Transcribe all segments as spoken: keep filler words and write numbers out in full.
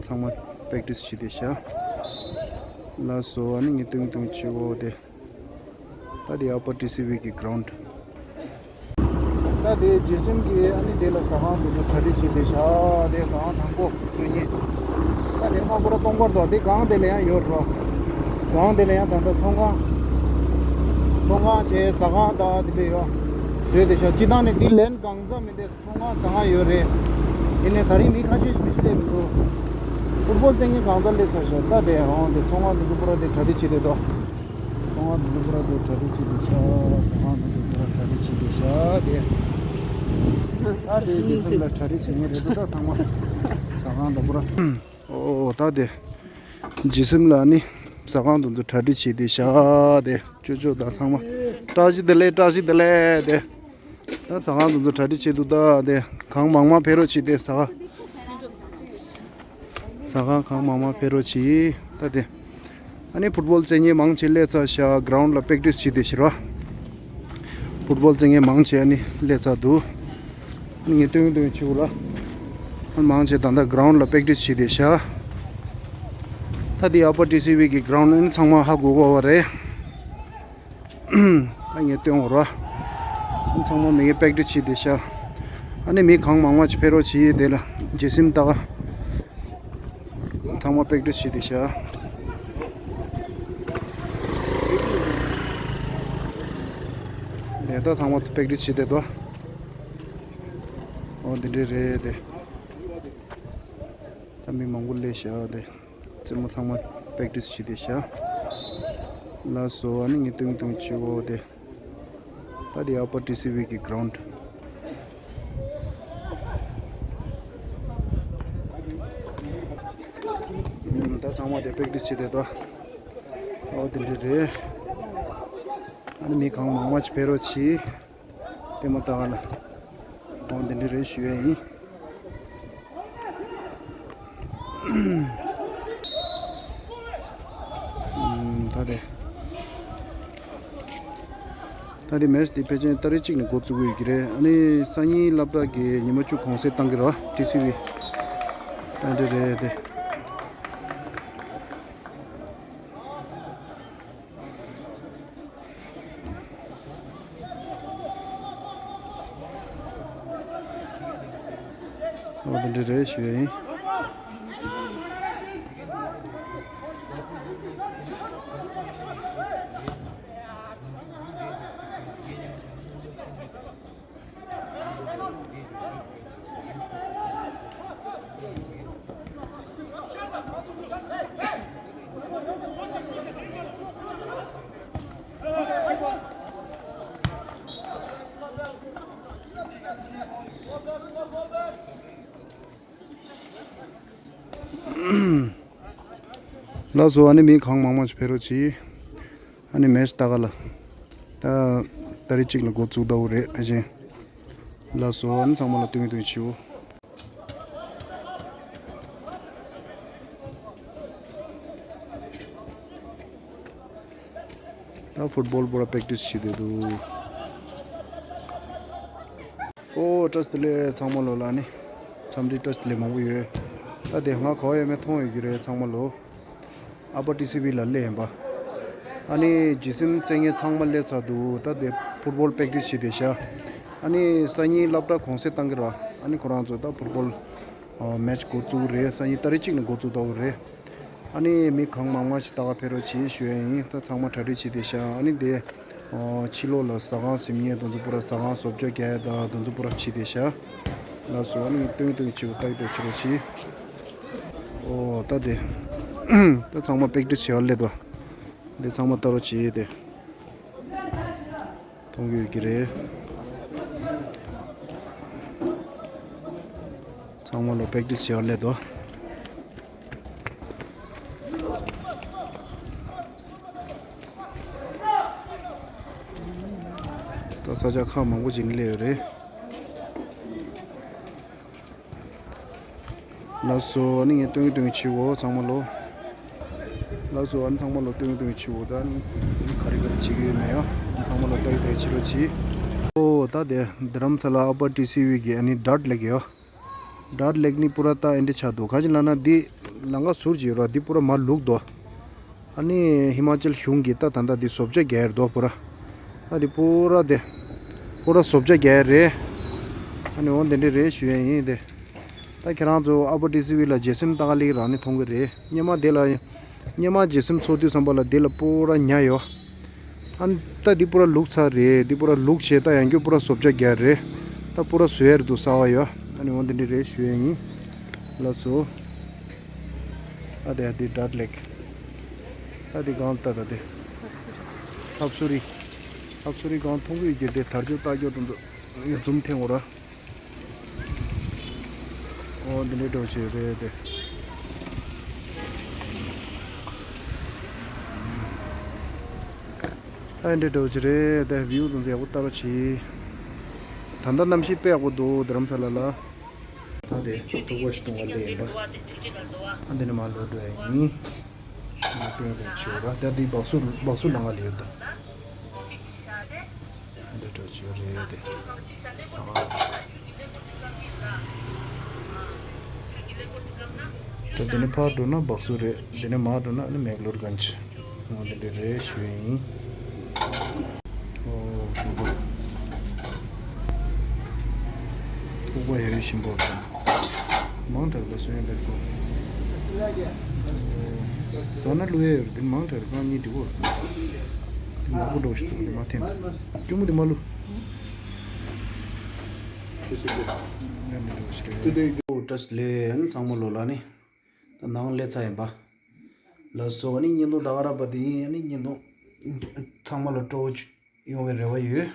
ཚང་མ་པེག་ཊི་སི་བྱེད་དེ་ཤག་ལགས་སོ། ཨ་ནི་ངས་སྟོན་སྟོན་བྱེད་འོ་དེ། ད་དེ་ཨ་པར་ཊི་སི་བི་གི་གྷི་རའུན་ཌི། ད་དེ་ཇི་སིམ་གི་ཨ་ནི་དེ་ལ་ཟ་ཁང་དེ་ཚོ་གྲ་སྒྲིག་བྱེད་དེ་ཤག་དེ་ཟ་ཁང་དང་པོ་བཙུགས་ཉེ། ད་དེ་སྔ་པོ་ར་སྟོང་པར་དོ་དེ་གང་དེ་ལ་ཡང་ཡོད་རོ། གང་དེ་ལ་ཡང་ད་ལྟ་ཚོང་ཁང་། ཚོང་ཁང་བྱས་ཟ་ཁང་དང་དེ་འདྲ་ཡོད། བཟོས་དེ་ཤག་སྤྱི་བཏང་ནས་འདི་ལན་གང་ཙམ་མི་འདུག་ཚོང་ཁང་ཟ་ཁང་ཡོད་རེད། ཡིན་ནའི་ད་རིང་མི་ཁ་ཤས་ཤིག་མི་སླེབས་འདུག་ཕུཊ་བོལ་རྩེད་མཁན་གང་ཙམ་སླེབས་ཚར་ཤག་ད་དེ་འོང་དེ་ཚོང་ཁང་དེ་ཚོ་པུ་ར་དེ་གྲ་སྒྲིག་བྱེད་དེ་འདུག་ཚོང་ཁང་དེ་ཚོ་པུ་ར་དེ་གྲ་སྒྲིག་བྱེད་དེ་ཤག་ཚོང་ཁང་དེ་ཚོ་པུ་ར་གྲ་སྒྲིག་བྱེད་དེ་ཤག་དེ། ད་དེ་དེ་ཚོ་ལ་གྲ་སྒྲིག་བྱེད་མཁན་རེད་འདུག་ད་ཚང་མ་ཟ་ཁང་དང་པུ་ར། ཨོ་ད་དེ་ཇི་སིམ་ལ་ནི་ཟ་ཁང་དེ་ཚོ་གྲ་སྒྲིག་བྱེད་དེ་ཤག་དེ་ཅོ་ཅོ་ད་ཚང་མ་བཀྲ་ཤིས་བདེ་ལེགས། བཀྲ་ཤིས་བདེ་ལེགས་དེ། ད་ཟ་ཁང་དེ་ཚོ་གྲ་སྒྲིག་བྱེད་འདུག་ད་དེ་གང་མང་མང་ཕེབས་རོགས་བྱེད་དེ་ཟ་ཁང་། ཟ་ཁང་གང་མང་མང་ཕེབས་རོགས་བྱེད་ད་དེ། ཨ་ནི་ཕུཊ་བོལ་རྩེད་མཁན་མང་ཆེ་སླེབས་ཚར་ཤག་གྷི་རའུན་ཌི་ལ་པེག་ཊི་སི་བྱེད་དེ་ཤག་ར། ཕུཊ་བོལ་རྩེད་མཁན་མང་ཆེ་ཨ་ནི་སླེབས་ཚར་འདུག་ཨ་ནི་ངས་སྟོན་སྟོན་བྱེད་འོ་ལ། ཨ་ནི་མང་ཆེ་ད་ལྟ་གྷི་རའུན་ཌི་ལ་པེག་ཊི་སི་བྱེད་དེ་ཤག་ད་དེ་ཨ་པར་ཊི་སི་བི་གི་གྷི་རའུན་ཌི་ཨ་ནི་ཚང་མ་ཧ་གོ་གོ་བ་རེད། ད་ངས་སྟོན་འོ་ར། ཨ་ནི་ཚང་མ་མི་གི་པེག་ཊི་སི་བྱེད་དེ་ཤག་ཨ་ནི་མི་གང་མང་མང་ཅིག་ཕེབས་རོགས་བྱེད་དེ་ལ་ཇི་སིམ་ད་ག་ཚང་མ་པེག་ཊི་སི་བྱེད་དེ་ཤག་དེ་ད་ཚང་མ་པེག་ཊི་སི་བྱེད་དེ་དོ། ཨོ་འདི་འདྲས་རེད་དེ། ད་མི་མང་པོ་སླེབས་ཤག་དེ། རྩེད་མོ་ཚང་མ་པེག་ཊི་སི་བྱེད་དེ་ཤག་ལགས་སོ། ཨ་ནི་ངས་སྟོན་སྟོན་བྱེད་འོ་དེ། ད་དེ་ཨ་པར་ཊི་སི་བི་གི་གྷི་རའུན་ཌི། ཨུམ། ད་ཚང་མ་དེ་པེག་ཊི་སི་བྱེད་དེ་དོ། ཨོ་དེ་འདྲས་རེད། ཨ་ནི་མི་གང་མང་མང་ཅིག་ཕེབས་རོགས་བྱེད། ལྟད་མོ་ལྟ་ག་ལ། ཨོ་འདི་འདྲས་རེད་ཞུ་ཡ་ཡིན། ཨུམ། ད་དེ། ད་དེ་མེ་ཆི་དེ་ཕལ་ཆེར་ཏ་རིག་གཅིག་ནས་འགོ་བཙུགས་ཀྱི་ཡོད་ཀྱི་རེད། ཨ་ནི་སང་ཉིན་སློབ་གྲྭ་གི་ཉི་མ་བཅུ་གུང་སེང་བཏང་གི་རེད་པ། ཊི་སི་ཝི། ད་འདི་རེད་དེ། ཨོ་དེ་འདྲས་རེད་ཞུ་ཡ་ཡིན། ལགས་སོ། ཨ་ནི་མི་གང་མང་མང་ཞིག་ཕེབས་རོགས་གྱིས། ཨ་ནི་མེ་ཆི་ལྟ་ག་ལ། ད་ཏ་རིག་གཅིག་ལ་འགོ་བཙུགས་ད་འོ་རེད་ཕལ་ཆེར། ལགས་སོ། ཨ་ནི་ཚང་མ་ལ་སྟོན་སྟོན་བྱིའོ། ད་ཕུཊ་བོལ་པོ་ར་པེག་ཊི་སི་བྱེད་བསྡད་འདུག་ཨོ་བཀྲ་ཤིས་བདེ་ལེགས་ཚང་མ་ལོ་ལ་ནི། འཚམས་འདྲི་བཀྲ་ཤིས་བདེ་ལེགས་མང་པོ་ཡོད། ད་དེ་སྔ་ག་བ་ཡོད་མེད་མཐོང་ཡོད་ཀྱི་རེད་ཚང་མ་ལོ། ཨ་པ་ཊི་སི་ཝི་ལ་སླེབས་ཡིན་པ། ཨ་ནི་ཇི་སིམ་རྩེད་མཁན་ཚང་མ་སླེབས་ཚར་འདུག་ད་དེ་ཕུཊ་བོལ་པེག་ཊི་སི་བྱེད་བསྡད་ཤག་ཨ་ནི་སང་ཉིན་སློབ་གྲྭ་གུང་སེང་བཏང་གི་རེད། ཨ་ནི་ཁོ་རང་ཚོ་ད་ཕུཊ་བོལ་མེ་ཆི་འགོ་བཙུགས་རེད། སང་ཉིན་ཏ་རིག་གཅིག་ནས་འགོ་བཙུགས་ད་འོ་རེད། ཨ་ནི་མི་གང་མང་མང་ཞིག་ལྟ་ག་ཕེབས་རོགས་བྱེད་ཞུ་ཡ་ཡིན། ད་ཚང་མ་གྲ་སྒྲིག་བྱེད་བསྡད་ཤག་ཨ་ནི་དེ། ཨོ། ཕྱི་ལོགས་ལ་ཟ་ཁང་ཟིན་ངེས་དེ་ཚོ་པུ་ར་ཟ་ཁང་བཟོ་བཅོས་རྒྱག་ཡ་དང་དེ་ཚོ་པུ་ར་བྱེད་བསྡད་ཤག་ལགས་སོ། ཨ་ནི་སྟོན་སྟོན་བྱེད་འོ་ལྟ་ཡི་ལྟ་བྱེད་རོགས་བྱེད། ཨོ་ད་དེ། ད་ཚང་མ་པེག་ཊི་སི་བྱེད་ཡ་སླེབས་འདུག་འདི་ཚང་མ་ལྟ་རོགས་བྱེད་དེ། མཐོང་གི་ཡོད་ཀྱི་རེད། ཚང་མ་ལོ་པེག་ཊི་སི་བྱེད་ཡ་སླེབས་འདུག་ད་ས་ཆ་ཁག་མང་པོ་ཅིག་ནས་སླེབས་ཡོད་རེད། ལགས་སོ། ཨ་ནི་ངས་སྟོན་སྟོན་བྱེད་འོ་ཚང་མ་ལོ། ལགས་སོ། ཨ་ནི་ཚང་མ་ལོ་སྟོན་སྟོན་བྱེད་འོ་ད་ནི་ག་རེ་ག་རེ་བྱེད་ཀྱི་ཡོད་མེད་ཡ། ཨ་ནི་ཚང་མ་ལོ་ལྟ་ཡི་ལྟ་ཡི་བྱེད་རོགས་གྱིས། ཨོ་ད་དེ་རྡ་རམ་ས་ལ་ཨ་པ་ཊི་སི་ཝི་གི་ཨ་ནི་ཌར་ལེག་ཡོད། ཌར་ལེག་ནི་པུ་ར་ད་ཨེ་འདྲ་ཆགས་འདུག་ག་ཅི་ལབ་ན་འདི་ ལམ་ཁ་ཟུར་གྱི་ར་འདི་པུ་ར་མར་ལུག་དོ། ཨ་ནི་ཧི་མ་ཅལ་གཞུང་གི་ད་ད་ད་འདི་བཟོ་བཅའ་རྒྱག་ཡར་དོ་པུ་ར། ཨ་འདི་པུ་ར་དེ། པུ་ར་བཟོ་བཅའ་རྒྱག་ཡར་རེད། ཨ་ནི་འོ་འདི་འདྲ་རེད་ཞུ་ཡ་ཡིན་དེ། ད་ཁྱེད་རང་ཚོ་ཨ་པ་ཊི་སི་ཝི་ལ་ཇེ་སིམ་ལྟ་ག་ལིག་རང་ནི་མཐོང་གི་རེད། སྙེ་མ་དེ་ལ། སྙེ་མ་ཇེ་སིམ་ཚོགས་དུས་ཙམ་པ་ལ་དེ་ལ་པུ་ར་ཉ་ཡོད། ཨ་ནི་ད་འདི་པུ་ར་ལུག་ཚར་རེད། འདི་པུ་ར་ལུག་བྱས་ད་ཡང་བསྐྱར་པུ་ར་བཟོ་བཅའ་རྒྱག་རེད། ད་པུ་ར་བཟོ་ཡར་འདུག་གསར་པ་ཡོད། ཨ་ནི་འོ་འདི་འདྲ་རེད་ཞུ་ཡ་ཡིན། ལགས་སོ། ཨ་དེ་ཨ་དེ་ཌ་ལེག་ཨ་དེ་གང་ལྟ་ད་དེ། ཧབ་སུ་རི། ཧབ་སུ་རི་གང་མཐོང་གི་ཡོད་ཀྱི་དེ་དར་ལྕོག་ལྟ་སྐྱོ་དུ་འདུག་ཡོད་འཛུམ་འཐེན་འོ་ར། ཨོ་འདི་འདྲའི་འགྲོ་བྱེད་རེད་དེ། ཨ་འདྲའི་འགྲོ་བྱེད་རེད་དེ་བིའུ་དང་ཡག་པོ་ལྟ་རོགས་བྱེད། ད་ལྟ་གནམ་གཤིས་དཔེ་ཡག་པོ་འདུག་རྡ་རམ་ས་ལ་ལ། ད་དེ་ཐུག་པ་ཞིག་གཏོང་བ་ལས་ཡིན་པ། ཨ་འདི་ནས་མར་ལོག་འགྲོ་ཡ་ཡིན། མ་སྟོན་རེ་ཆེ་བ་ད་འདི་སྦག་སུ་སྦག་སུ་ལ་ང་ལ་ཡོད་ད། ཨ་འདི་འགྲོ་ཆེ་རེད་དེ། ད་ང་། ད་འདི་ནས་ཕར་འགྲོ་ན་སྦག་སུ་རེད། འདི་ནས་མར་འགྲོ་ན་ཨ་ནི་མེག་ལོར་གན་ཇི། འོ་འདི་འདྲ་རེད་ཞུ་ཡ་ཡིན། ཨོ་ཐུག་པ། ཐུག་པ་ཡོད་བཞིན་པོ་དང་། མང་དྲགས་པ་སོན་ཡ་ལེགས་སོ། ཟ་ན་བླུ་ཡ་ཡོད་རེད། འདི་མང་དྲགས་རེད། རྐང་གཉིས་འགྲིག་གོ། འདི་མང་པོ་འགྲོ་བཞིན་འདུག་འདི་མ་འཐེན་ད། སྐྱུར་མོ་འདི་མ་བླུ། ཡ་འདི་འགྲོ་བཞིན་རེད། ཨོ་བཀྲ་ཤིས་བདེ་ལེགས། ཚང་མ་ལོ་ལ་ནི། ད་ནང་སླེབས་ཚར་ཡིན་པ། ལགས་སོ། ཨ་ནི་བརྙན་ཐུང་ད་ག་རང་པ་དེ་ཡིན། ཨ་ནི་བརྙན་ཐུང་ཚང་མ་ལ་སྤྲོ་བོ་ཡོང་བའི་རེ་བ་ཡོད།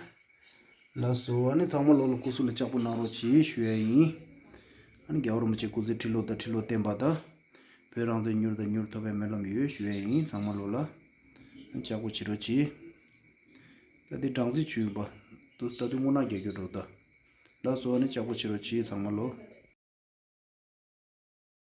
ལགས་སོ། ཨ་ནི་ཚང་མ་ལོ་ལ་སྐུ་གཟུགས་ལ་ལྕགས་པོ་གནང་རོགས་གྱིས་ཞུ་ཡ་ཡིན། ཨ་ནི་རྒྱལ་བ་རིན་པོ་ཆེ་སྐུ་ཚེ་ཁྲི་ལོ་དང་ཁྲི་ལོ་བརྟན་པ་དང་། བོད་རང་བཙན་མྱུར་དང་མྱུར་ཐོབ་པའི་སྨོན་ལམ་ཡོད་ཞུ་ཡ་ཡིན། ཚང་མ་ལོ་ལ་ལྕགས་པོ་བྱེད་རོགས་གྱིས། ད་འདི་སྦྲང་རྩི་བྱུགས་ཡིན་པ། དུ་ད་དུང་རྔུལ་ནག་རྒྱག་རྒྱུ་འགྲོ་ད། ལགས་སོ། ཨ་ནི་ལྕགས་པོ་བྱེད་རོགས་གྱིས་ཚང་མ་ལོ།